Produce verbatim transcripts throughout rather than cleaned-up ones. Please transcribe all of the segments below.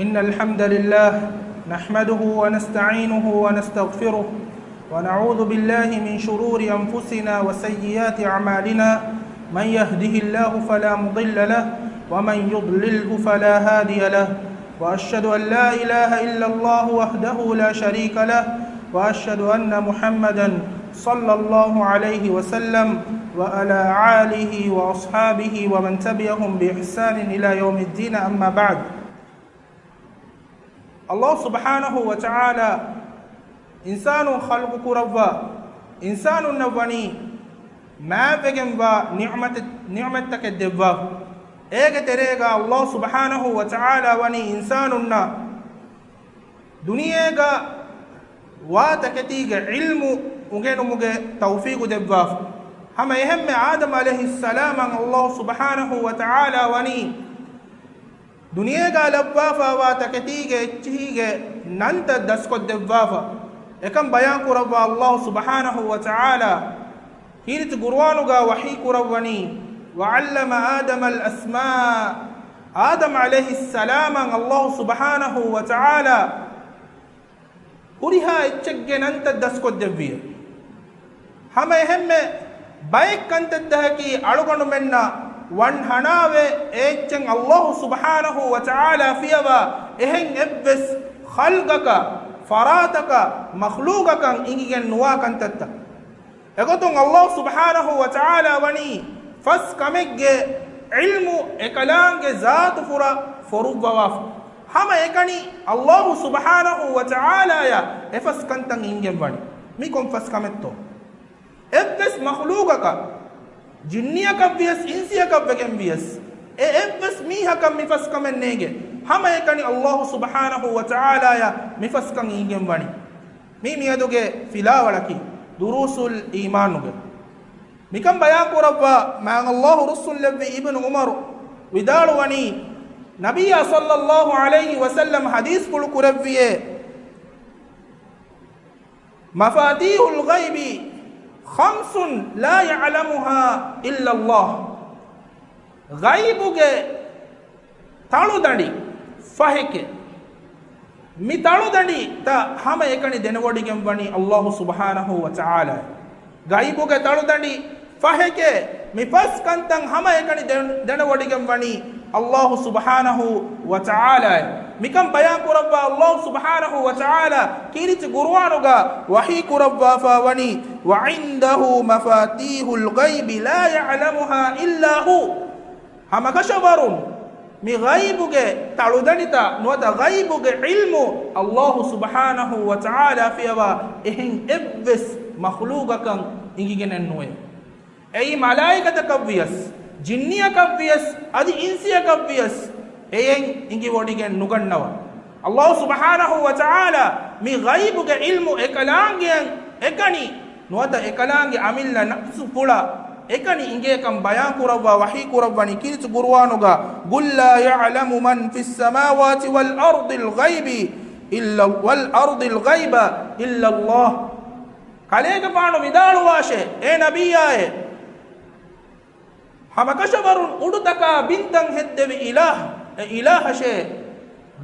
إن الحمد لله نحمده ونستعينه ونستغفره ونعوذ بالله من شرور أنفسنا وسيئات أعمالنا. من يهده الله فلا مضل له ومن يضلله فلا هادي له. وأشهد أن لا إله إلا الله وحده لا شريك له وأشهد أن محمدا صلى الله عليه وسلم وعلى آله وأصحابه ومن تبعهم بإحسان إلى يوم الدين. أما بعد. އަލްލާހު ސުބްޙާނަހު ވަ ތަޢާލާ އިންސާނުން ޚަލްޤު ކުރައްވާ، އިންސާނުންނަށް ވަނީ މާތްވެގެންވާ ނިޢުމަތެއް، ނިޢުމަތްތަކެއް ދެއްވާފަ. އޭގެ ތެރޭގަ އަލްލާހު ސުބްޙާނަހު ވަ ތަޢާލާ ވަނީ އިންސާނުންނަށް ދުނިޔޭގަ ވާ ތަކެތީގެ ޢިލްމު އުނގެނުމުގެ ތައުފީގު ދެއްވާފަ. ހަމަ އެހެންމެ އާދަމް ޢަލައިހިއްސަލާމަށް އަލްލާހު ސުބްޙާނަހު ވަ ތަޢާލާ ވަނީ ދުނިޔޭގަ ލައްވާފައިވާ ތަކެތީގެ އެއްޗިހީގެ ނަންތައް ދަސްކޮށްދެއްވާފަ. އެކަން ބަޔާން ކުރައްވާ އަލްލާހު ސުބްޙާނަހު ވަ ތަޢާލާ ކީރިތި ޤުރުއާނުގަ ވަޙީ ކުރައްވަނީ، وعلم آدم الأسماء، އާދަމް ޢަލައިހިއްސަލާމަށް އަލްލާހު ސުބްޙާނަހު ވަ ތަޢާލާ ހުރިހާ އެއްޗެއްގެ ނަންތައް ދަސްކޮށްދެއްވިއެވެ. ހަމަ އެހެންމެ ބައެއް ކަންތައްތަކަކީ އަޅުގަނޑުމެންނަށް ވަންހަނާވޭ، އެ އެއްޗެއް އަލްލާހު ސުބްޙާނަހު ވަ ތަޢާލާ ފިޔަވާ އެހެން އެއްވެސް ޚަލްޤަކަށް، ފަރާތަކަށް، މަޚްލޫޤަކަށް އިނގިގެން ނުވާ ކަންތައްތައް. އެގޮތުން އަލްލާހު ސުބްޙާނަހު ވަ ތަޢާލާ ވަނީ ފަސް ކަމެއްގެ ޢިލްމު އެކަލާނގެ ޒާތުފުރަ ފޮރުއްވަވާފަ. ހަމަ އެކަނި އަލްލާހު ސުބްޙާނަހު ވަ ތަޢާލާޔަށް އެފަސް ކަންތައް އިނގެން ވަނީ. މި ކޮން ފަސް ކަމެއްތޯ؟ އެއްވެސް މަޚްލޫޤަކަށް، ޖިންނިއަކަށް ވިޔަސް، އިންސިއަކަށް ވެގެން ވިޔަސް، އެ އެއްވެސް މީހަކަށް މި ފަސް ކަމެއް ނޭނގެ. ހަމަ އެކަނި އަލްލާހު ސުބްޙާނަހު ވަ ތަޢާލާޔަށް މި ފަސް ކަން އިނގެން ވަނީ. މީ މިއަދުގެ ފިލާވަޅަކީ ދުރޫސުލް އީމާނުގެ. މިކަން ބަޔާން ކުރައްވާ މާތް އަލްލާހު ރުއްސުންލެއްވި އިބްނު ޢުމަރު ވިދާޅުވަނީ، ނަބިއްޔާ ޞައްލައްލާހު ޢަލައިހި ވަސައްލަމް ޙަދީޘްފުޅު ކުރެއްވިއޭ، مفاتيح الغيب خمس لا يعلمها إلا الله. ޣައިބުގެ ތަޅުދަނޑި ފަހެކޭ. މި ތަޅުދަނޑިތައް ހަމަ އެކަނި ދެނެވޮޑިގެން ވަނީ އަލްލާހު ސުބްޙާނަހު ވަ ތަޢާލާ. ޣައިބުގެ ތަޅުދަނޑި ފަހެކޭ. މި ފަސް ކަންތައް ހަމަ އެކަނި ދެ-، ދެނެވޮޑިގެން ވަނީ އަލްލާހު ސުބްޙާނަހު ވަ ތަޢާލާ. މިކަން ބަޔާން ކުރައްވާ އަލްލާހު ސުބްޙާނަހު ވަ ތަޢާލާ ކީރިތި ޤުރުއާނުގަ ވަޙީ ކުރައްވާފަ ވަނީ، وعنده مفاتيح الغيب لا يعلمها إلا هو. ހަމަކަށަވަރުން މި ޣައިބުގެ ތަޅުދަނޑިތައް ނުވަތަ ޣައިބުގެ ޢިލްމު އަލްލާހު ސުބްޙާނަހު ވަ ތަޢާލާ ފިޔަވާ އެހެން އެއްވެސް މަޚްލޫޤަކަށް އިނގިގެނެއް ނުވޭ. އެއީ މަލާއިކަތަކަށް ވިޔަސް، ޖިންނިއަކަށް ވިޔަސް، އަދި އިންސިއަކަށް ވިޔަސް އެއެއް އިނގިވޮޑިގެން ނުގަންނަވާ. އަލްލާހު ސުބްޙާނަހު ވަ ތަޢާލާ މި ޣައިބުގެ ޢިލްމު އެކަލާނގެއަށް އެކަނި ނުވަތަ އެކަލާނގެ އަމިއްލަ ނަފްސު ފުޅަށް އެކަނި އިނގޭކަން ބަޔާން ކުރައްވާ ވަޙީ ކުރައްވަނީ ކީރިތި ޤުރުއާނުގަ، قل لا يعلم من في السماوات والأرض الغيب إلا، والأرض الغيب إلا الله. ކަލޭގެފާނު ވިދާޅުވާށޭ، އޭ ނަބިއްޔާއޭ، ހަމަކަށަވަރުން އުޑުތަކާ ބިންތައް ހެއްދެވި އިލާހް، އެ އިލާހަށޭ،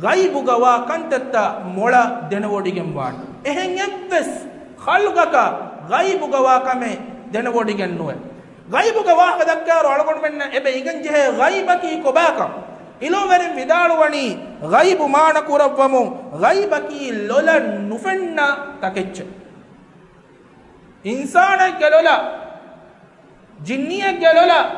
ޣައިބުގަ ވާ ކަންތައްތައް މޮޅަށް ދެނެވޮޑިގެން ވާނެ. އެހެން އެއްވެސް ޚަލްޤަކަށް ޣައިބުގަ ވާ ކަމެއް ދެނެވޮޑިގެން ނުވޭ. ޣައިބުގެ ވާހަކަ ދައްކާއިރު އަޅުގަނޑުމެންނަށް އެބަ އިނގެންޖެހޭ ޣައިބަކީ ކޮބާކަން. އިލްމުވެރިން ވިދާޅުވަނީ، ޣައިބު މާނަ ކުރައްވަމުން، ޣައިބަކީ ލޮލަށް ނުފެންނަ ތަކެއްޗެއް. އިންސާނެއްގެ ލޮލަށް، ޖިންނިއެއްގެ ލޮލަށް،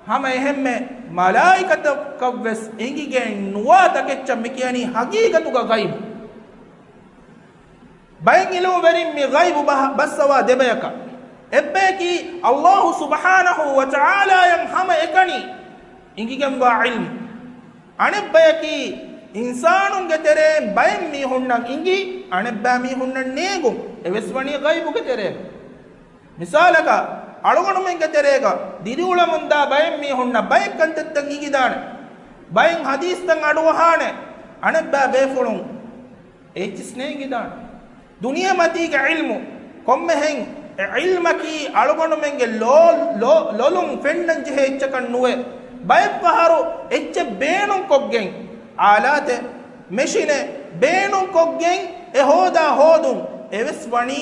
ހަމަ އެހެންމެ މަލާއިކަތަކަށްވެސް އެނގިގެން ނުވާ ތަކެއްޗަށް މި ކިޔަނީ ހަގީގަތުގަ ޣައިބު. ބައެއް އިލްމުވެރިން މި ޣައިބު ބަ-، ބައްސަވާ ދެބަޔަކަށް. އެއްބަޔަކީ އަލްލާހު ސުބްޙާނަހު ވަ ތަޢާލާޔަށް ހަމަ އެކަނި އިނގިގެންވާ ޢިލްމު. އަނެއްބަޔަކީ އިންސާނުންގެ ތެރެއިން ބައެއް މީހުންނަށް އިނގި، އަނެއްބައި މީހުންނަށް ނޭނގުން، އެވެސް ވަނީ ޣައިބުގެ ތެރޭގަ. މިސާލަކަށް، އަޅުގަނޑުމެންގެ ތެރޭގަ ދިރިއުޅެމުންދާ ބައެއް މީހުންނަށް ބައެއް ކަންތައްތައް އިނގިދާނެ. ބައެއް ޙަދީޘްތައް އަޑުއަހާނެ. އަނެއްބައި ބޭފުޅުން އެއްޗިސް ނޭނގިދާނެ. ދުނިޔެމަތީގެ ޢިލްމު، ކޮންމެހެން އެ ޢިލްމަކީ އަޅުގަނޑުމެންގެ ލޯ-، ލޯ-، ލޮލުން ފެންނަން ޖެހޭ އެއްޗަކަށް ނުވޭ. ބައެއްފަހަރު އެއްޗެއް ބޭނުންކޮށްގެން، އާލާތެއް، މެޝިނެއް ބޭނުންކޮށްގެން އެ ހޯދާ ހޯދުން އެވެސް ވަނީ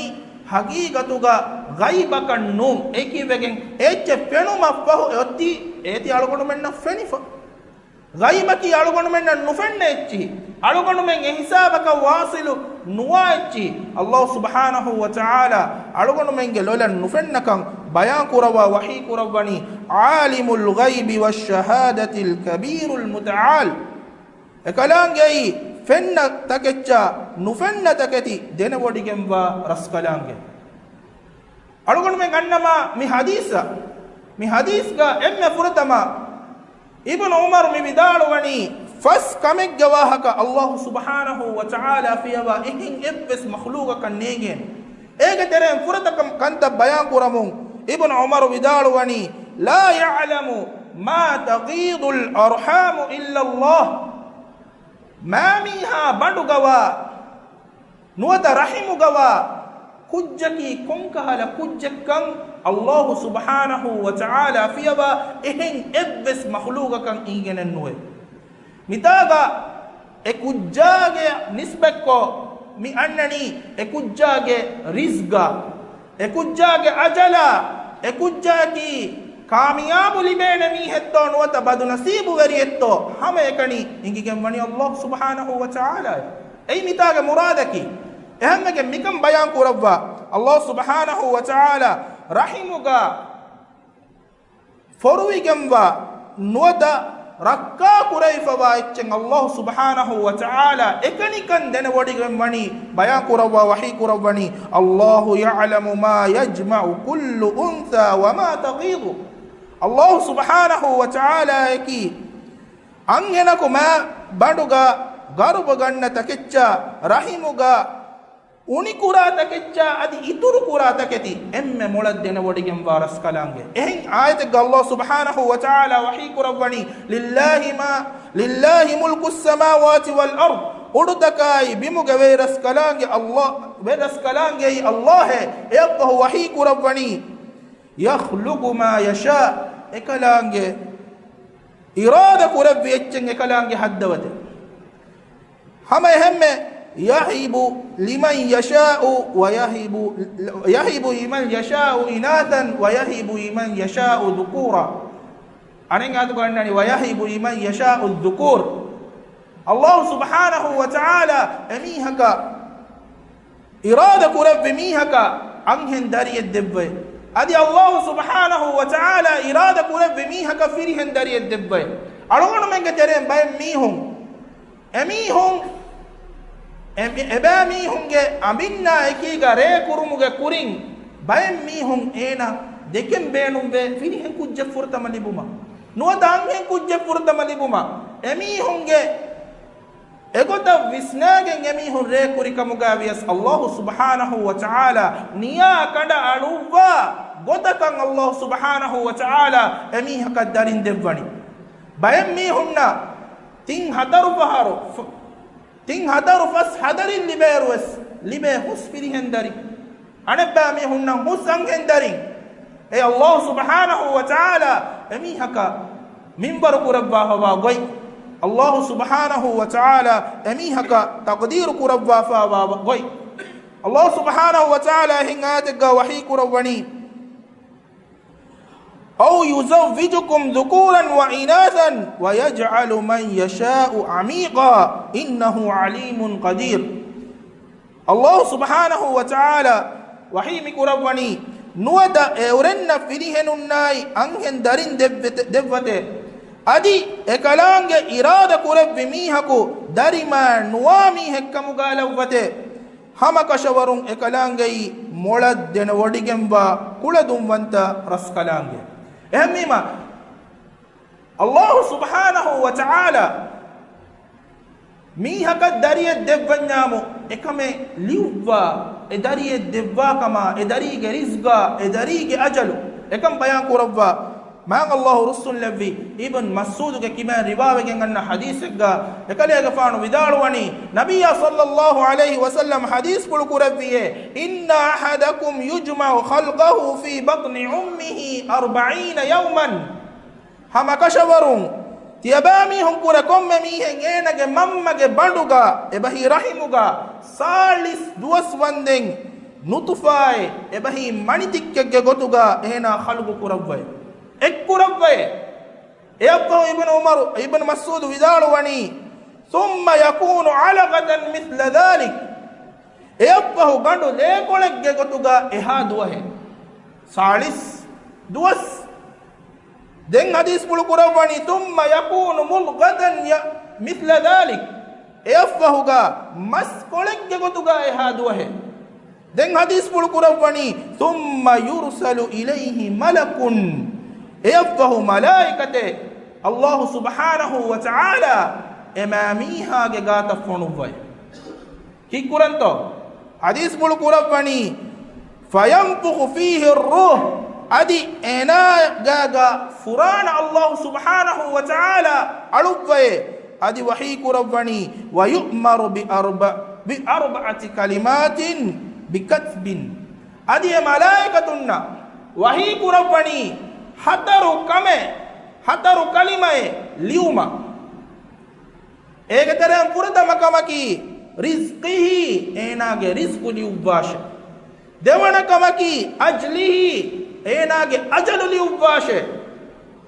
ހަގީގަތުގަ ޣައިބަކަށް ނޫން. އެކިވެގެން އެއްޗެއް ފެނުމަށްފަހު އެ އޮތީ އޭތި އަޅުގަނޑުމެންނަށް ފެނިފަ. ޣައިބަކީ އަޅުގަނޑުމެންނަށް ނުފެންނަ އެއްޗިހި. އަޅުގަނޑުމެން އެ ހިސާބަކަށް ވާސިލު ނުވާ އެއްޗިހި. އައްލާހު ސުބްޙާނަހު ވަތަޢާލާ އަޅުގަނޑުމެންގެ ލޮލަށް ނުފެންނަކަން ބަޔާން ކުރައްވާ ވަޙީ ކުރައްވަނީ، عالم الغيب والشهادة الكبير المتعال. އެކަލާނގެއީ ފެންނަ ތަކެއްޗާ ނުފެންނަ ތަކެތި ދެނެވޮޑިގެންވާ ރަސްކަލާނގެ. އަޅުގަނޑުމެން އަންނަމާ މި ޙަދީޘަށް، މި ޙަދީޘްގަ އެންމެ ފުރަތަމަ އިބްނު ޢުމަރު މި ވިދާޅުވަނީ، ފަސް ކަމެއްގެ ވާހަކަ އައްލާހު ސުބްޙާނަހު ވަތަޢާލާ ފިޔަވާ އެހެން އެއްވެސް މަޚްލޫޤަކަށް ނޭނގޭނެ. އޭގެ ތެރެއިން ފުރަތަމަ ކަންތައް ބަޔާން ކުރަމުން އިބްނު ޢުމަރު ވިދާޅުވަނީ، لا يعلم ما تغيض الأرحام إلا الله. މާމީހާ ބަނޑުގަވާ ނުވަތަ ރަޙިމުގަވާ ކުއްޖަކީ ކޮންކަހަލަ ކުއްޖެއްކަން އައްލާހު ސުބްޙާނަހު ވަތަޢާލާ ފިޔަވާ އެހެން އެއްވެސް މަޚްލޫޤަކަށް އިނގެނެއްނުވޭ. މިތާގަ އެ ކުއްޖާގެ ނިސްބަތްކޮށް މި އަންނަނީ އެ ކުއްޖާގެ ރިޒްޤާ، އެ ކުއްޖާގެ އަޖަލާ، އެ ކުއްޖާއަކީ ކާމިޔާބު ލިބޭނެ މީހެއްތޯ ނުވަތަ ބަދުނަސީބުވެރިއެއްތޯ، ހަމައެކަނި އިނގިގެންވަނީ އައްލާހު ސުބްޙާނަހު ވަތަޢާލާ. އެއީ މިތާގެ މުރާދަކީ. އެހެންވެގެން މިކަން ބަޔާން ކުރައްވާ، އައްލާހު ސުބްޙާނަހު ވަތަޢާލާ ރަޙިމުގަ ފޮރުވިގެންވާ ނުވަތަ ރައްކާ ކުރެވިފަވާ އެއްޗެއް އައްލާހު ސުބްޙާނަހު ވަތަޢާލާ އެކަނިކަން ދެނެވޮޑިގެން ވަނީ، ބަޔާން ކުރައްވާ ވަޙީ ކުރައްވަނީ، الله يعلم ما يجمع كل أنثى وما تغيض. އައްލާހު ސުބްޙާނަހު ވަތަޢާލާއަކީ އަންހެނަކު މާ ބަނޑުގަ ގަރުބަ ގަންނަ ތަކެއްޗާ ރަޙިމުގަ އުނިކުރާ ތަކެއްޗާ އަދި އިތުރުކުރާ ތަކެތި އެންމެ މޮޅަށް ދެނެވޮޑިގެންވާ ރަސްކަލާނގެ. އެހެން އާޔަތެއްގަ އައްލާހު ސުބްޙާނަހު ވަތަޢާލާ ވަޙީ ކުރައްވަނީ، لله ما، لله ملك السماوات والأرض. އުޑުތަކާއި ބިމުގެ ވެރި ރަސްކަލާނގެ އައްލާ، ވެރި ރަސްކަލާނގެއީ އައްލާހޭ. އެއަށްފަހު ވަޙީ ކުރައްވަނީ، يخلق ما يشاء. އެކަލާނގެ އިރާދަ ކުރެއްވި އެއްޗެއް އެކަލާނގެ ހައްދަވަތެ. ހަމަ އެހެންމެ، يهب لمن يشاء ويهب، يهب لمن يشاء إناثا ويهب لمن يشاء ذكورا. އަނެއް އާޔަތުގަ އަންނަނީ، ويهب لمن يشاء الذكور. އައްލާހު ސުބްޙާނަހު ވަތަޢާލާ އެމީހަކަށް އިރާދަ ކުރެއްވި މީހަކަށް އަންހެން ދަރިއެއް ދެއްވައި، އަދި އައްލާހު ސުބްޙާނަހު ވަތަޢާލާ އިރާދަ ކުރެއްވި މީހަކަށް ފިރިހެން ދަރިއެއް ދެއްވައި. އަޅުގަނޑުމެންގެ ތެރެއިން ބައެއް މީހުން، އެމީހުން، އެ-، އެބައިމީހުންގެ އަނބިންނާ އެކީގަ ރޭ ކުރުމުގެ ކުރިން، ބައެއް މީހުން އޭނަ ދެކެން ބޭނުންވޭ ފިރިހެން ކުއްޖެއް ފުރަތަމަ ލިބުމަށް، ނުވަތަ އަންހެން ކުއްޖެއް ފުރަތަމަ ލިބުމަށް. އެމީހުންގެ އެގޮތަށް ވިސްނާގެން އެމީހުން ރޭ ކުރިކަމުގައި ވިޔަސް، އައްލާހު ސުބްޙާނަހު ވަތަޢާލާ ނިޔާ ކަނޑައަޅުއްވާ ގޮތަކަށް އައްލާހު ސުބްޙާނަހު ވަތަޢާލާ އެމީހަކަށް ދަރިން ދެއްވަނީ. ބައެއް މީހުންނަށް ތިން ހަތަރު ފަހަރު، ތިން ހަތަރު ފަސް ހަތަރު ދަރިން ލިބޭއިރުވެސް، ލިބޭ ހުސް ފިރިހެން ދަރިން. އަނެއްބައި މީހުންނަށް ހުސް އަންހެން ދަރިން. އެ އައްލާހު ސުބްޙާނަހު ވަތަޢާލާ އެމީހަކަށް މިންވަރު ކުރައްވާފަވާ ގޮތް، އައްލާހު ސުބްޙާނަހު ވަތަޢާލާ އެމީހަކަށް ތަޤްދީރު ކުރައްވާފަވާ ގޮތް. އައްލާހު ސުބްޙާނަހު ވަތަޢާލާ އެހެން އާޔަތެއްގަ ވަޙީ ކުރައްވަނީ، أو يزوجكم ذكرانا وإناثا ويجعل من يشاء عقيما إنه عليم قدير. އައްލާހު ސުބްޙާނަހު ވަތަޢާލާ ވަޙީ މި ކުރައްވަނީ، ނުވަތަ އެއުރެންނަށް ފިރިހެނުންނާއި އަންހެން ދަރިން ދެއްވެތެ-، ދެއްވަތޭ. އަދި އެކަލާނގެ އިރާދަ ކުރެއްވި މީހަކު ދަރިމާ ނުވާ މީހެއްކަމުގައި ލައްވަތޭ. ހަމަ ކަށަވަރުން އެކަލާނގެއީ މޮޅަށް ދެނެވޮޑިގެންވާ ކުޅަދުންވަންތަ ރަސްކަލާނގެ. އެހެންވީމަ، އައްލާހު ސުބްޙާނަހު ވަތަޢާލާ މީހަކަށް ދަރިއެއް ދެއްވަންޏާމު، އެކަމެއް ލިޔުއްވާ، އެ ދަރިއެއް ދެއްވާކަމާ، އެ ދަރީގެ ރިޒްގާ، އެ ދަރީގެ އަޖަލު، އެކަން ބަޔާން ކުރައްވާ، މާތް އައްލާހު ރުއްސުންލެއްވި އިބްން މަސްޢޫދުގެ ކިބައިން ރިވާވެގެން އަންނަ ޙަދީޘެއްގަ، އެކަލޭގެފާނު ވިދާޅުވަނީ، ނަބިއްޔާ ޞައްލައްލާހު ޢަލައިހި ވަސައްލަމް ޙަދީޘްފުޅު ކުރެއްވިއޭ، إن أحدكم يجمع خلقه في بطن أمه أربعين يوما. ހަމަކަށަވަރުން ތިޔަބައިމީހުން ކުރެ ކޮންމެ މީހެއް އޭނަގެ މަންމަގެ ބަނޑުގަ އެބަހީ ރަޙިމުގަ ސާޅީސް ދުވަސް ވަންދެން ނުޠުފާއެއް އެބަހީ މަނިތިއްކެއްގެ ގޮތުގަ އޭނާ ޚަލްޤު ކުރައްވައެ، އެއްކުރައްވައެ. އެއަށްފަހު އިބްނު ޢުމަރު، އިބްނު މަސްޢޫދު ވިދާޅުވަނީ، ثم يكون علقة مثل ذلك. އެއަށްފަހު ގަނޑު ލޭކޮޅެއްގެ ގޮތުގަ އެހާ ދުވަހެއް. ސާޅީސް ދުވަސް. ދެން ޙަދީޘްފުޅު ކުރައްވަނީ، ثم يكون مضغة ي-، مثل ذلك. އެއަށްފަހުގަ މަސްކޮޅެއްގެ ގޮތުގަ އެހާ ދުވަހެއް. ދެން ޙަދީޘްފުޅު ކުރައްވަނީ، ثم يرسل إليه ملك. އެއަށްފަހު މަލާއިކަތެއް ﷲ ސުބްޙާނަހޫ ވަތަޢާލާ އެ މާމީހާގެ ގާތަށް ފޮނުއްވައެ. ކީއްކުރަންތޯ؟ ޙަދީޘްފުޅު ކުރައްވަނީ، فينفخ فيه الروح، އަދި އޭނާގާގަ ފުރާނަ ﷲ ސުބްޙާނަހޫ ވަތަޢާލާ އަޅުއްވައޭ. އަދި ވަޙީ ކުރައްވަނީ، ويؤمر بأربع، بأربعة كلمات بكتب. އަދި އެ މަލާއިކަތުންނަށް ވަޙީ ކުރައްވަނީ ހަތަރު ކަމެއް، ހަތަރު ކަލިމައެއް ލިޔުމަށް. އޭގެ ތެރެއިން ފުރަތަމަ ކަމަކީ، رزقه، އޭނާގެ ރިޒްޤު ލިޔުއްވާށެ. ދެވަނަ ކަމަކީ، أجله، އޭނާގެ އަޖަލު ލިޔުއްވާށެ.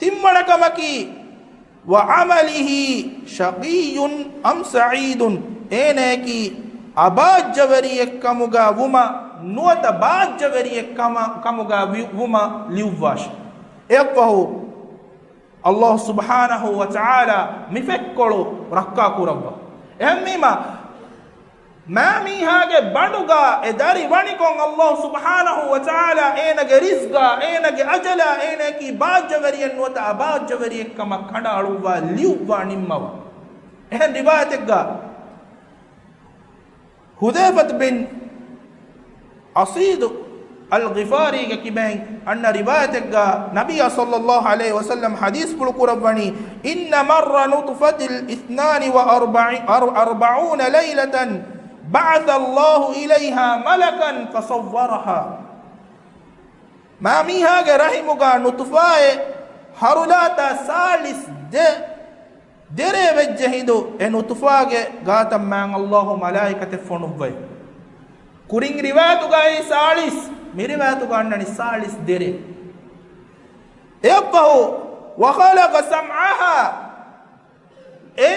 ތިންވަނަ ކަމަކީ، وعمله شقي أم سعيد، އޭނައަކީ އަބާއްޖަވެރިއެއް ކަމުގަ ވުމަށް ނުވަތަ ބާއްޖަވެރިއެއް ކަމަ-، ކަމުގަ ވި-، ވުމަށް ލިޔުއްވާށެ. އެއަށްފަހު، ﷲ ސުބްޙާނަހޫ ވަތަޢާލާ މި ފެއްކޮޅު ރައްކާ ކުރައްވާ. އެހެންވީމަ، މާމީހާގެ ބަނޑުގަ އެ ދަރި ވަނިކޮށް، ﷲ ސުބްޙާނަހޫ ވަތަޢާލާ އޭނަގެ ރިޒްޤާ، އޭނަގެ އަޖަލާ، އޭނައަކީ ބާއްޖަވެރިއެއް ނުވަތަ އަބާއްޖަވެރިއެއް ކަމަށް ކަނޑައަޅުއްވާ ލިޔުއްވާ ނިންމަވާ. އެހެން ރިވާޔަތެއްގަ، ޙުޛައިފަތު ބިން އަސީދު އަލްޣިފާރީގެ ކިބައިން އަންނަ ރިވާޔަތެއްގަ، ނަބިއްޔާ ޞައްލައްލާހު ޢަލައިހި ވަސައްލަމް ޙަދީޘްފުޅު ކުރައްވަނީ، إن مر نطفة اثنان وأربع-، أر-، أربعون ليلة بعث الله إليها ملكا فصورها. މާމީހާގެ ރަޙިމުގަ ނުޠުފާއެއް ހަރުލާތާ ސާޅީސް ދެ ދެރޭ ވެއްޖެ ހިނދު އެ ނުޠުފާގެ ގާތަށް މާތް ﷲ މަލާއިކަތެއް ފޮނުއްވައި. ކުރިން ރިވާޔަތުގައި ސާޅީސް، މި ރިވާޔަތުގަ އަންނަނީ ސާޅީސް ދެރޭ. އެއަށްފަހު، وخلق سمعها، އެ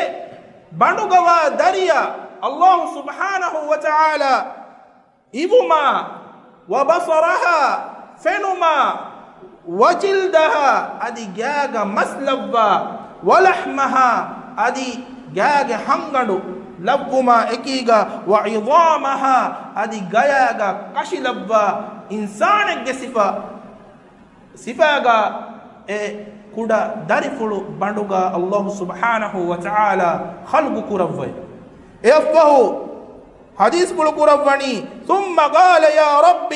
ބަނޑުގަވާ ދަރިއަށް ﷲ ސުބްޙާނަހޫ ވަތަޢާލާ އިވުމާ، وبصرها، ފެނުމާ، وجلدها، އަދި ގާގަ މަސް ލައްވާ، ولحمها، އަދި ގާގެ ހަންގަނޑު ލައްވުމާ އެކީގަ، وعظامها، އަދި ގަޔާގަ ކަށި ލައްވާ އިންސާނެއްގެ ސިފަ، ސިފާގަ އެ ކުޑަ ދަރިފުޅު ބަނޑުގަ ﷲ ސުބްޙާނަހޫ ވަތަޢާލާ ޚަލްޤު ކުރައްވައި. އެއަށްފަހު ޙަދީޘްފުޅު ކުރައްވަނީ، ثم قال يا رب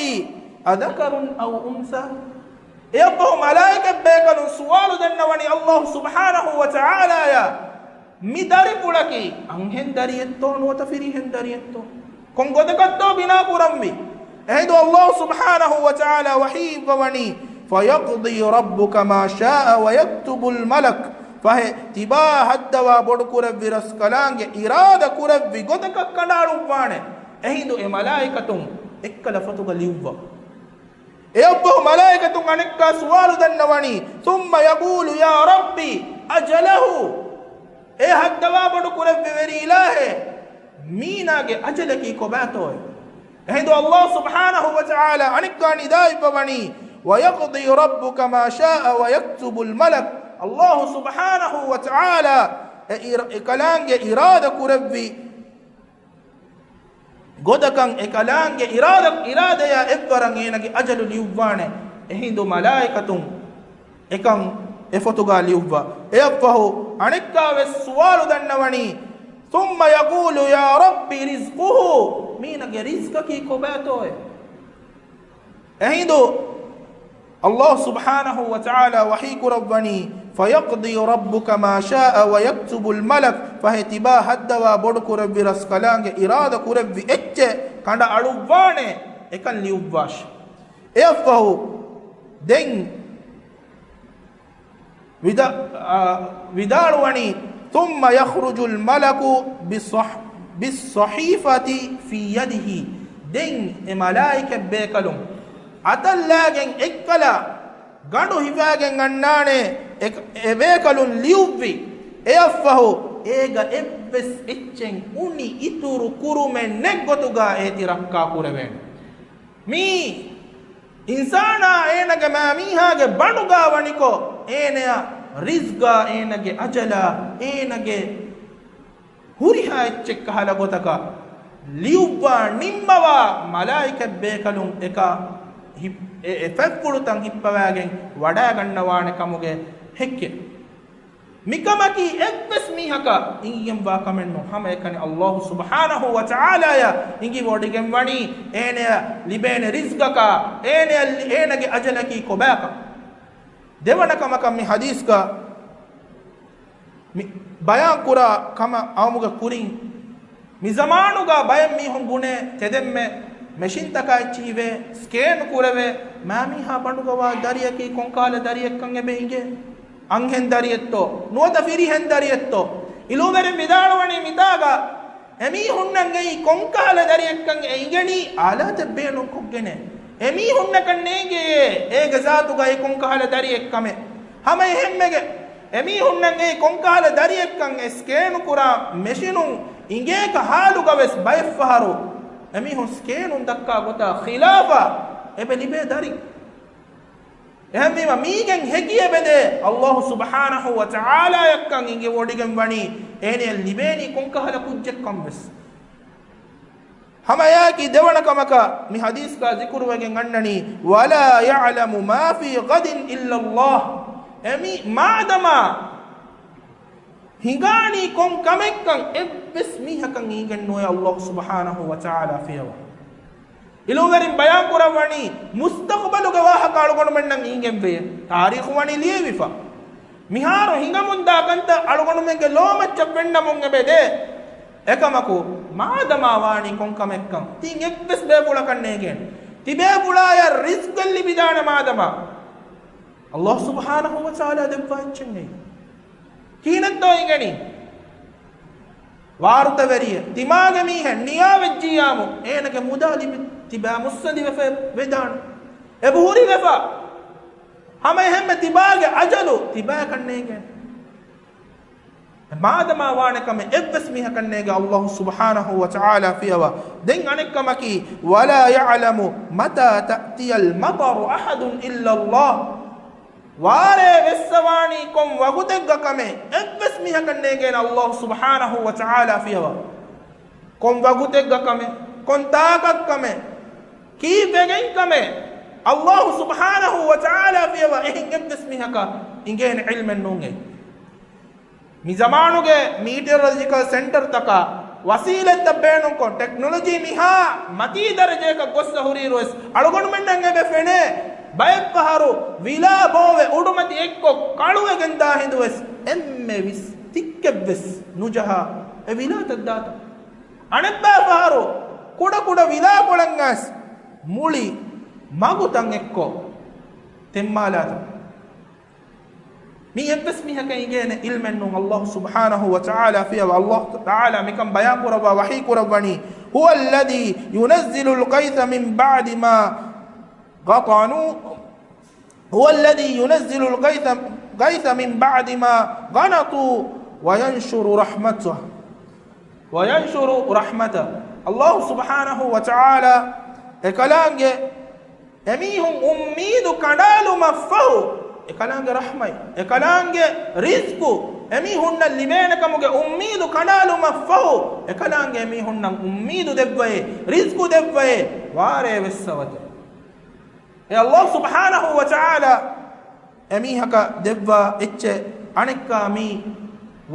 أذكر أو أنثى؟ އެއަށްފަހު މަލާއިކަތް ބޭކަލުން ސުވާލު ދަންނަވަނީ ﷲ ސުބްޙާނަހޫ ވަތަޢާލާޔަށް، މި ދަރިފުޅަކީ އަންހެން ދަރިއެއްތޯ ނުވަތަ ފިރިހެން ދަރިއެއްތޯ؟ ކޮން ގޮތަކަށްތޯ ބިނާ ކުރަންވީ؟ އެހިނދު ﷲ ސުބްޙާނަހޫ ވަތަޢާލާ ވަޙީ އިއްވަވަނީ، فيقضي ربك ما شاء ويكتب الملك. ފަހެ، ތިބާ ހައްދަވާ ބޮޑުކުރެއްވި ރަސްކަލާނގެ އިރާދަ ކުރެއްވި ގޮތަކަށް ކަނޑައަޅުއްވާނެ. އެހިނދު އެ މަލާއިކަތުން އެއްކަލަ ފޮތުގަ ލިޔުއްވާ. އެއަށްފަހު މަލާއިކަތުން އަނެއްކާ ސުވާލު ދަންނަވަނީ، ثم يقول يا رب أجله. އެ ހައްދަވާ ބޮޑު ކުރެއްވި ވެރި އިލާހޭ، މީނާގެ އަޖަލަކީ ކޮބާތޯއޭ؟ އެހިނދު ﷲ ސުބްޙާނަހޫ ވަތަޢާލާ އަނެއްކާ ނިދާ އިއްވަވަނީ، ويقضي ربك ما شاء ويكتب الملك. ﷲ ސުބްޙާނަހޫ ވަތަޢާލާ އެ އިރ-، އެ ކަލާނގެ އިރާދަ ކުރެއްވި ގޮދަކަށް އެ ކަލާނގެ އިރާދަ-، އިރާދަޔާ އެއްވަރަށް އޭނަގެ އަޖަލު ލިޔުއްވާނެ. އެހިނދު މަލާއިކަތުން އެކަން އެ ފޮތުގަ ލިޔުއްވާ. އެއަށްފަހު އަނެއްކާވެސް ސުވާލު ދަންނަވަނީ، ثم يقول يا رب رزقه، މީނަގެ ރިޒްޤަކީ ކޮބާތޯއޭ؟ އެހިނދު ﷲ ސުބްޙާނަހޫ ވަތަޢާލާ ވަޙީ ކުރައްވަނީ، فيقضي ربك ما شاء ويكتب الملك، ފަހެ ތިބާ ހައްދަވާ ބޮޑު ކުރެއްވި ރަސްކަލާނގެ އިރާދަ ކުރެއްވި އެއްޗެއް ކަނޑައަޅުއްވާނެ، އެކަން ލިޔުއްވާށި. އެއަށްފަހު ދެން ވިދާ-، އާ، ވިދާޅުވަނީ، ثُمَّ يَخْرُجُ الْمَلَكُ بِالصَّ-، بِالصَّحِيفَةِ فِي يَدِهِ. ދެން އެ މަލާއިކަ ބޭކަލުން އަތަށްލާގެން އެއްކަލަ ގަނޑު ހިފާގެން އަންނާނެ، އެ، އެ ބޭކަލުން ލިޔުއްވި. އެއަށްފަހު އޭގަ އެއްވެސް އެއްޗެއް އުނި އިތުރު ކުރުމެއް ނެތް ގޮތުގަ އޭތި ރައްކާ ކުރެވޭނެ. މީ އިންސާނާ އޭނަގެ މަ-، މީހާގެ ބަނޑުގާ ވަނިކޮށް، އޭނަޔަށް ރިޒްގާ، އޭނަގެ އަޖަލާ، އޭނަގެ ހުރިހާ އެއްޗެއް ކަހަލަ ގޮތަކަށް ލިޔުއްވާ ނިންމަވާ މަލާއިކަ ބޭކަލުން އެކަ ހި-، އެ، އެ ފަތްފުޅުތައް ހިއްޕަވާގެން ވަޑާގަންނަވާނެ ކަމުގެ ހެއްކެއް. މިކަމަކީ އެއްވެސް މީހަކަށް އިނގިގެންވާ ކަމެއް ނޫން. ހަމަ އެކަނި ﷲ ސުބްޙާނަހޫ ވަތަޢާލާޔަށް އިނގިވޮޑިގެން ވަނީ، އޭނަޔަށް ލިބޭނެ ރިޒްގަކާ، އޭނަޔަށް ލި-، އޭނަގެ އަޖަލަކީ ކޮބާކަން. ދެވަނަ ކަމަކަށް މި ޙަދީޘްގަ މި ބަޔާން ކުރާ ކަމަށް އައުމުގެ ކުރިން، މި ޒަމާނުގަ ބައެއް މީހުން ބުނޭ ތެދެއްމެ މެޝިންތަކާ އެއްޗިހިވޭ، ސްކޭން ކުރެވޭ، މާމީހާ ބަނޑުގަވާ ދަރިޔަކީ ކޮންކަހަލަ ދަރިއެއްކަން އެބަ އިނގޭ؟ އަންހެން ދަރިއެއްތޯ؟ ނުވަތަ ފިރިހެން ދަރިއެއްތޯ؟ އިލުމްވެރިން ވިދާޅުވަނީ މިތާގަ އެމީހުންނަށް އެއީ ކޮންކަހަލަ ދަރިއެއްކަން އެ އިނގެނީ އާލާތެއް ބޭނުންކޮށްގެނޭ. އެމީހުންނަކަށް ނޭނގެޔޭ އޭގެ ޒާތުގައި ކޮންކަހަލަ ދަރިއެއްކަމެއް. ހަމަ އެހެންމެގެ އެމީހުންނަށް އެއީ ކޮންކަހަލަ ދަރިއެއްކަން އެ ސްކޭނު ކުރާ މެޝިނުން އިނގޭކަ ހާލުގަވެސް ބައެއްފަހަރު އެމީހުން ސްކޭނުން ދައްކާ ގޮތާ ޚިލާފަށް އެބަ ލިބޭ ދަރި. އެހެންވީމަ މީގެން ހެކި އެބަދޭ ﷲ ސުބްޙާނަހޫ ވަތަޢާލާޔަށްކަން އިނގިވޮޑިގެން ވަނީ އޭނަޔަށް ލިބޭނީ ކޮންކަހަލަ ކުއްޖެއްކަން ވެސް. ހަމައެއާއެކީ ދެވަނަ ކަމަކަށް މި ޙަދީޘްގަ ޒިކުރުވެގެން އަންނަނީ، وَلَا يَعْلَمُ مَا فِي غَدٍ إِلَّا اللَّهُ. އެމީ މާދަމާ ހިނގާނީ ކޮން ކަމެއްކަން އެއްވެސް މީހަކަށް އިނގެން ނުވޭ ﷲ ސުބްޙާނަހޫ ވަތަޢާލާ ފިޔަވަ. އިލުމްވެރިން ބަޔާން ކުރައްވަނީ، މުސްތަޤުބަލުގެ ވާހަކަ އަޅުގަނޑުމެންނަށް އިނގެންވޭ. ތާރީޚު ވަނީ ލިޔެވިފަ. މިހާރު ހިނގަމުންދާ ކަންތައް އަޅުގަނޑުމެންގެ ލޯމައްޗަށް ފެންނަމުން އެބަދޭ. އެކަމަކު، މާދަމާ ވާނީ ކޮން ކަމެއްކަން ތިން އެއްވެސް ބޭފުޅަކަށް ނޭނގޭނެ. ތިބޭފުޅާޔަށް ރިޒްޤެއް ލިބިދާނެ މާދަމާ ﷲ ސުބްޙާނަހޫ ވަތަޢާލާ ދެއްވާ އެއްޗެއް ނެތް. ކިހިނެއްތޯ އިނގެނީ؟ ވާރުތަވެރިއެއް، ތިމާގެ މީހެއް ނިޔާވެއްޖިއްޔާމު، އޭނަގެ މުދާ ލިބި ތިބާ މުއްސަނދިވެފަ ވެދާނެ. އެބަހުރިވެފަ. ހަމައެހެންމެ ތިބާގެ އަޖަލު ތިބާއަކަށް ނޭނގޭނެ. މާދަމާ ވާނެ ކަމެއް އެއްވެސް މީހަކަށް ނޭނގޭ ﷲ ސުބްޙާނަހޫ ވަތަޢާލާ ފިޔަވަ. ދެން އަނެއްކަމަކީ، وَلَا يَعْلَمُ مَتَىٰ تَأْتِيَ الْمَطَرُ أَحَدٌ إِلَّا اللَّهُ. ވާރޭ ވެއްސަވާނީ ކޮން ވަގުތެއްގަ ކަމެއް އެއްވެސް މީހަކަށް ނޭނގޭނެ ﷲ ސުބްޙާނަހޫ ވަތަޢާލާ ފިޔަވަ. ކޮން ވަގުތެއްގަ ކަމެއް، ކޮން ތާކަށް ކަމެއް، ކީއްވެގެން ކަމެއް ﷲ ސުބްޙާނަހޫ ވަތަޢާލާ ފިޔަވަ އެހެން އެއްވެސް މީހަކަށް އިނގޭނެ ޢިލްމެއް ނޫން އެއީ. މި ޒަމާނުގެ މީޓިއޮރޮލޮޖިކަލް ސެންޓަރުތަކާ ވަސީލަތްތައް ބޭނުންކޮށް، ޓެކްނޮލޮޖީ މިހާ މަތީ ދަރަޖައަކަށް ގޮއްސަ ހުރިއިރުވެސް، އަޅުގަނޑުމެންނަށް އެބަ ފެނޭ، ބައެއްފަހަރު ވިލާ ބޯވެ އުޑުމަތި އެއްކޮށް ކަޅުވެގެން ދާ ހިނދުވެސް، އެންމެ ވިސް ތިއްކެއްވެސް ނުޖަހާ އެ ވިލާތައް ދާތަން. އަނެއްބައިފަހަރު ކުޑަކުޑަ ވިލާކޮޅަން އައިސް މުޅި މަގުތައް އެއްކޮށް ތެންމާލާތަން. މި އެއްވެސް މީހަކަށް އިނގޭނެ ޢިލްމެއް ނޫން. ﷲ ސުބްޙާނަހޫ ވަތަޢާލާ ފިޔަވަ، ﷲ ތަޢާލާ މިކަން ބަޔާން ކުރައްވާ ވަޙީ ކުރައްވަނީ، هُوَ الَّذِي يُنَزِّلُ الْغَيْثَ مِن بَعْدِ مَا قَنَطُوا، هُوَ الَّذِي يُنَزِّلُ الْغَيْثَ، الْغَيْثَ مِن بَعْدِ مَا قَنَطُوا وَيَنشُرُ رَحْمَتَهُ، وَيَنشُرُ رَحْمَتَهُ. ﷲ ސުބްޙާނަހޫ ވަތަޢާލާ އެކަލާނގެ އެމީހުން އުއްމީދު ކަނޑާލުމަށްފަހު، އެކަލާނގެ ރަޙްމަތް، އެކަލާނގެ ރިޒްޤު، އެމީހުންނަށް ލިބޭނެކަމުގެ އުއްމީދު ކަނޑާލުމަށްފަހު، އެކަލާނގެ އެމީހުންނަށް އުއްމީދު ދެއްވައޭ، ރިޒްޤު ދެއްވައޭ، ވާރޭ ވެއްސަވަތޭ. އެ ﷲ ސުބްޙާނަހޫ ވަތަޢާލާ އެމީހަކަށް ދެއްވާ އެއްޗެއް އަނެއްކާ މީ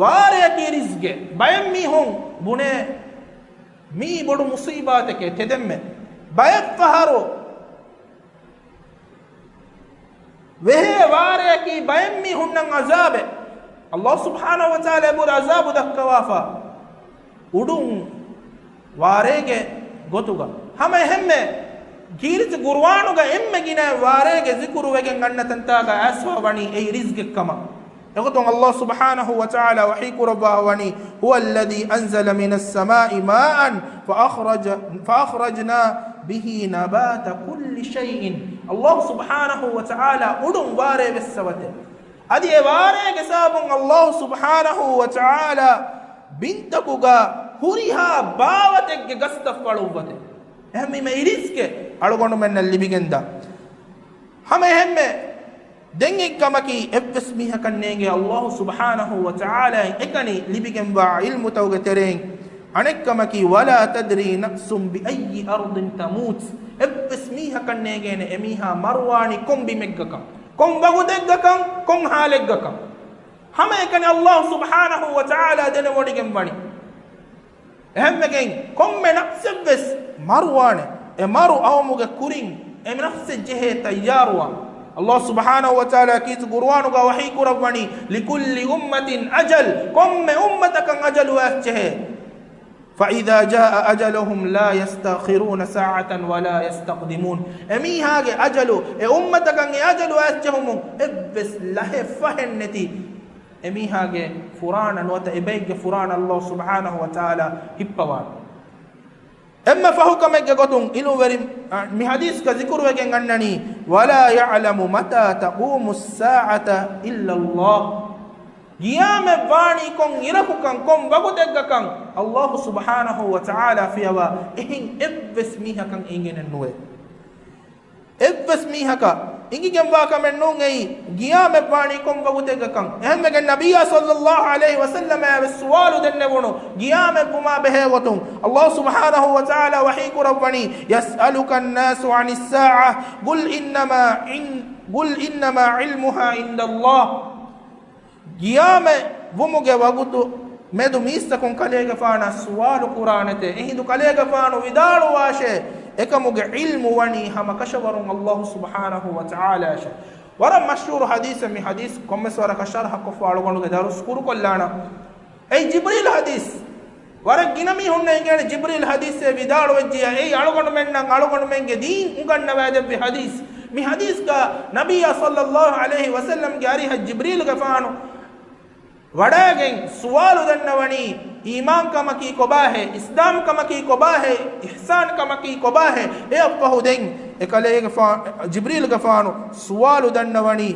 ވާރޭއަކީ ރިޒްޤެއް. ބައެއް މީހުން ބުނޭ މީ ބޮޑު މުޞީބާތެކޭ ތެދެއްމެ. ބައެއްފަހަރު ވެހޭ ވާރޭއަކީ ބައެއް މީހުންނަށް ޢަޒާބެއް. ﷲ ސުބްޙާނަހޫ ވަތަޢާލާ އެބުރި ޢަޒާބު ދައްކަވާފަ އުޑުން ވާރޭގެ ގޮތުގަ. ހަމަ އެހެންމެ ކީރިތި ޤުރުއާނުގަ އެންމެ ގިނަ ވާރޭގެ ޒިކުރު ވެގެން އަންނަ ތަންތާގަ އައިސްފަ ވަނީ އެއީ ރިޒްގެއް ކަމަށް. އެގޮތުން ﷲ ސުބްޙާނަހޫ ވަތަޢާލާ ވަޙީ ކުރައްވާ ވަނީ، "هُوَ الَّذِي أَنزَلَ مِنَ السَّمَاءِ مَاءً فَأَخْرَجَ، فَأَخْرَجْنَا بِهِ نَبَاتَ كُلِّ شَيْءٍ." ﷲ ސުބްޙާނަހޫ ވަތަޢާލާ އުޑުން ވާރޭ ވެއްސަވަތެ. އަދި އެ ވާރޭގެ ސަބަބުން ﷲ ސުބްޙާނަހޫ ވަތަޢާލާ ބިންތަކުގަ ހުރިހާ ބާވަތެއްގެ ގަސްތައް ފަޅުއްވަތެ. އެހެންވީމަ އިރިޒްގެ އަޅުގަނޑުމެންނަށް ލިބިގެންދާ. ހަމަ އެހެންމެ ދެން އެއްކަމަކީ، އެއްވެސް މީހަކަށް ނޭނގޭ ﷲ ސުބްޙާނަހޫ ވަތަޢާލާ އެކަނި ލިބިގެންވާ ޢިލްމުތަކުގެ ތެރެއިން. އަނެއްކަމަކީ، "وَلَا تَدْرِي نَفْسٌ بِأَيِّ أَرْضٍ تَمُوتُ." އެއްވެސް މީހަކަށް ނޭނގޭނެ އެމީހާ މަރުވާނީ ކޮން ބިމެއްގަކަން، ކޮން ވަގުތެއްގަކަން، ކޮން ޙާލެއްގަކަން. ހަމައެކަނި ﷲ ސުބްޙާނަހޫ ވަތަޢާލާ ދެނެވޮޑިގެން ވަނީ. އެހެންވެގެން ކޮންމެ ނަފްސެއްވެސް މަރުވާނެ. އެ މަރު އައުމުގެ ކުރިން އެ ނަފްސެއް ޖެހޭ ތައްޔާރުވާން. ﷲ ސުބްޙާނަހޫ ވަތަޢާލާ ކީރިތި ޤުރުއާނުގަ ވަޙީ ކުރައްވަނީ، "لِكُلِّ أُمَّةٍ أَجَلٌ." ކޮންމެ އުއްމަތަކަށް އަޖަލު އައިސްޖެހޭ. "فَإِذَا جَاءَ أَجَلُهُمْ لَا يَسْتَأْخِرُونَ سَاعَةً وَلَا يَسْتَقْدِمُونَ." އެމީހާގެ އަޖަލު، އެ އުއްމަތަކަށް އެ އަޖަލު އައިސްޖެހުމުން އެއްވެސް ލަހެއް ފަހެއް ނެތި. އެމީހާގެ ފުރާނަ ނުވަތަ އެބައެއްގެ ފުރާނަ ﷲ ސުބްޙާނަހޫ ވަތަޢާލާ ހިއްޕަވާނެ. އެންމެ ފަހު ކަމެއްގެ ގޮތުން ޢިލްމުވެރިން، އަ، މި ޙަދީޘްގަ ޒިކުރުވެގެން އަންނަނީ، "وَلَا يَعْلَمُ مَتَىٰ تَقُومُ السَّاعَةُ إِلَّا اللَّهُ." ޤިޔާމަތް ވާނީ ކޮން އިރަކުކަން، ކޮން ވަގުތެއްގަކަން ﷲ ސުބްޙާނަހޫ ވަތަޢާލާ ފިޔަވާ އެހެން އެއްވެސް މީހަކަށް އެނގޭނެއް ނުވޭ. އެއްވެސް މީހަކަށް އިނގިގެންވާ ކަމެއް ނޫން އެއީ، ޤިޔާމަތް ވާނީ ކޮން ވަގުތެއްގަކަން. އެހެންވެގެން ނަބިއްޔާ ޞައްލައްލާހު ޢަލައިހި ވަސައްލަމައަށް ވެސް ސުވާލު ދެންނެވުނު، ޤިޔާމަތް ވުމާ ބެހޭ ގޮތުން. ﷲ ސުބްޙާނަހޫ ވަތަޢާލާ ވަޙީ ކުރައްވަނީ، "يَسْأَلُكَ النَّاسُ عَنِ السَّاعَةِ، قُلْ إِنَّمَا عِنْ، قُلْ إِنَّمَا عِلْمُهَا عِنْدَ اللَّهِ." ޤިޔާމަތް ވުމުގެ ވަގުތު މެދު މީސްތަކުން ކަލޭގެފާނަށް ސުވާލު ކުރާނެތޭ. އެހިނދު ކަލޭގެފާނު ވިދާޅުވާށޭ، އެކަމުގެ ޢިލްމު ވަނީ ހަމަ ކަށަވަރުން ﷲ ސުބްޙާނަހޫ ވަތަޢާލާއަށޭ. ވަރަށް މަޝްހޫރު ޙަދީޘެއް، މި ޙަދީޘް ކޮންމެސް ވަރަކަށް ޝަރަޙަ ކޮށްފަ އަޅުގަނޑުގެ ދަރުސް ކުރުކޮށްލާނަން. އެއީ ޖިބްރީލް ޙަދީޘް. ވަރަށް ގިނަ މީހުންނަށް އެނގޭނެ ޖިބްރީލް ޙަދީޘޭ ވިދާޅުވެއްޖިޔާ، އެއީ އަޅުގަނޑުމެންނަށް އަޅުގަނޑުމެންގެ ދީން އުނގަންނަވައިދެއްވި ޙަދީޘް. މި ޙަދީޘްގަ ނަބިއްޔާ ޞައްލައްލާހު ޢަލައިހި ވަސައްލަމްގެ އަރިހަށް ޖިބްރީލްގެފާނު ވަޑައިގެން ސުވާލު ދަންނަވަނީ، އީމާންކަމަކީ ކޮބާހޭ؟ އިސްލާމްކަމަކީ ކޮބާހޭ؟ އިޙްސާންކަމަކީ ކޮބާހޭ؟ އެއަށްފަހު ދެން އެ ކަލޭގެފާ-، ޖިބްރީލްގެފާނު ސުވާލު ދަންނަވަނީ،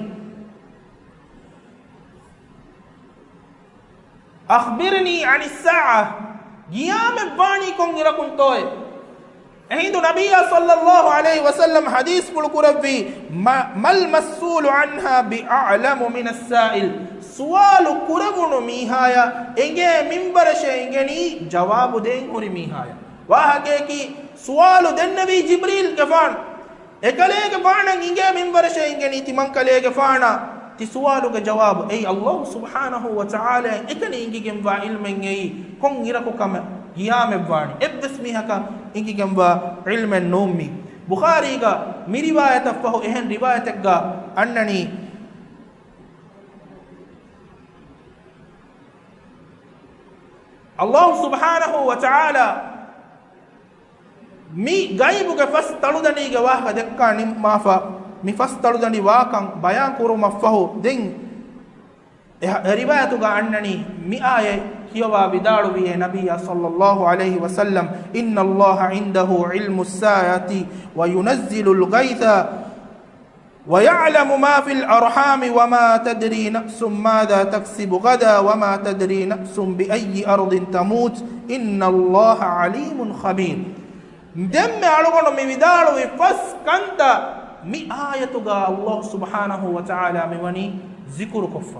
"أَخْبِرْنِي عَنِ السَّاعَةِ." ޤިޔާމަތް ވާނީ ކޮން އިރަކުންތޯއޭ؟ އެހިނދު ނަބިއްޔާ ޞައްލައްލާހު ޢަލައިހި ވަސައްލަމް ޙަދީޘްފުޅު ކުރެއްވީ، "ما، ما المسؤول عنها بأعلم من السائل." ސުވާލު ކުރެވުނު މީހާޔަށް އެނގޭ މިންވަރަށޭ އެނގެނީ ޖަވާބު ދޭން ހުރި މީހާޔަށް. ވާހަކަޔަކީ، ސުވާލު ދެންނެވީ ޖިބްރީލްގެފާނު. އެކަލޭގެފާނަށް އިނގޭ މިންވަރަށޭ އިނގެނީ ތިމަންކަލޭގެފާނަށް ތި ސުވާލުގެ ޖަވާބު. އެއީ ﷲ ސުބްޙާނަހޫ ވަތަޢާލާ އެކަނި އިނގިގެންވާ ޢިލްމެއް އެއީ. ކޮން އިރަކު ކަމެއް؟ ޤިޔާމަތްވާނީ. އެއްވެސް މީހަކަށް އިނގިގެންވާ ޢިލްމެއް ނޫން މީ. ބުޚާރީގަ މި ރިވާޔަތަށް ފަހު އެހެން ރިވާޔަތެއްގަ އަންނަނީ، ﷲ ސުބްޙާނަހޫ ވަތަޢާލާ މި ޣައިބުގެ ފަސް ތަޅުދަނޑީގެ ވާހަކަ ދެއްކާ ނިންމާފަ، މި ފަސް ތަޅުދަނޑި ވާކަން ބަޔާން ކުރުމަށްފަހު، ދެން އެ ރިވާޔަތުގަ އަންނަނީ، މި އާޔަތް ކިޔަވާ ވިދާޅުވިއޭ ނަބިއްޔާ ޞައްލައްލާހު ޢަލައިހި ވަސައްލަމް، "إِنَّ اللَّهَ عِندَهُ عِلْمُ السَّاعَةِ وَيُنَزِّلُ الْغَيْثَ وَيَعْلَمُ مَا فِي الْأَرْحَامِ وَمَا تَدْرِي نَفْسٌ مَاذَا تَكْسِبُ غَدًا وَمَا تَدْرِي نَفْسٌ بِأَيِّ أَرْضٍ تَمُوتُ إِنَّ اللَّهَ عَلِيمٌ خَبِيرٌ." ދެންމެ އަޅުގަނޑު މި ވިދާޅުވި ފަސް ކަންތައް މި އާޔަތުގަ ﷲ ސުބްޙާނަހޫ ވަތަޢާލާ މިވަނީ ޒިކުރުކޮށްފަ.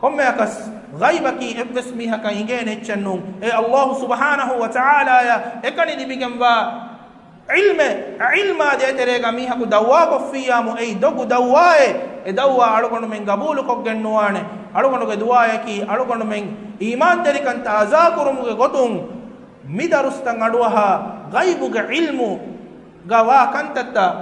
ކޮންމެއަކަސް ޣައިބަކީ އެއްވެސް މީހަކަށް އިނގޭނެ އެއްޗެއް ނޫން. އެ ﷲ ސުބްޙާނަހޫ ވަތަޢާލާޔަށް އެކަނި ލިބިގެންވާ ޢިލްމެއް، ޢިލްމާ ދޭތެރޭގަ މީހަކު ދަޢުވާކޮށްފިއްޔާމު އެއީ ދޮގު ދަޢުވާއެއް. އެ ދަޢުވާ އަޅުގަނޑުމެން ގަބޫލުކޮށްގެން ނުވާނެ. އަޅުގަނޑުގެ ދުޢާޔަކީ އަޅުގަނޑުމެން އީމާންތެރިކަން ތާޒާކުރުމުގެ ގޮތުން މި ދަރުސްތައް އަޑުއަހާ ޣައިބުގެ ޢިލްމުގަ ވާ ކަންތައްތައް،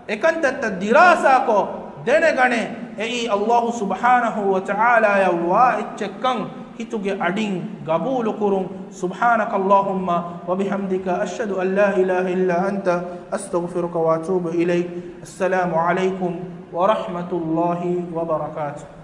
އެކަންތައްތައް ދިރާސާކޮށް ދެނެގަނެ، އެއީ ﷲ ސުބްޙާނަހޫ ވަތަޢާލާޔަށް ވާ އެއްޗެއްކަން ހިތުގެ އަޑިން ގަބޫލުކުރުން. سبحانك اللهم وبحمدك، أشهد أن لا إله إلا أنت، أستغفرك وأتوب إليك. السلام عليكم ورحمة الله وبركاته.